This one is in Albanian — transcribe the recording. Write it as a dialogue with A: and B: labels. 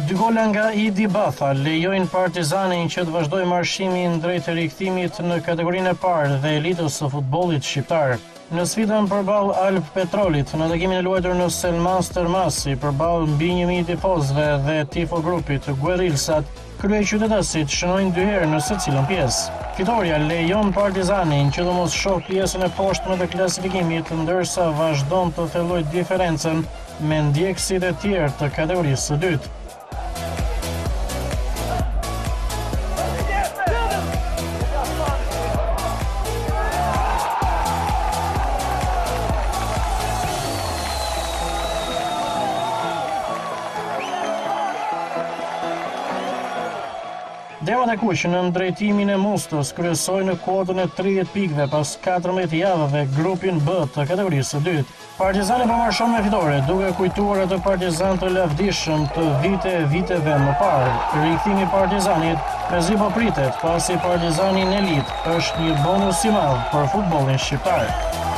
A: Dy gola nga Idi Batha lejojnë Partizanin që të vazhdojë marshimin drejt rikthimit në kategorinë e parë dhe elitës së futbollit shqiptar. Në sfidën përballë Albpetrolit, në takimin e luajtur në Selman Stërmasi, përballë mbi 1000 tifozëve dhe tifo grupit Guerrilsat, kryeqytetasit shënojnë dy herë në secilën pjesë. Fitorja lejon Partizanin që të mos shohë pjesën e poshtme të klasifikimit, ndërsa vazhdon të thellojë diferencën me ndjekësit e tjerë të kategorisë së dytë. Demat e kuq nën drejtimin e Mustës kryesojnë në kuotën e 30 pikëve pas 14 javëve grupin B të kategorisë së dytë. Partizani po marshon me fitore, duke kujtuar atë Partizan të lavdishëm të vite e viteve më parë. Rikthimi i Partizanit mezi po pritet, pasi Partizani në elitë është një bonus i madh për futbollin shqiptar.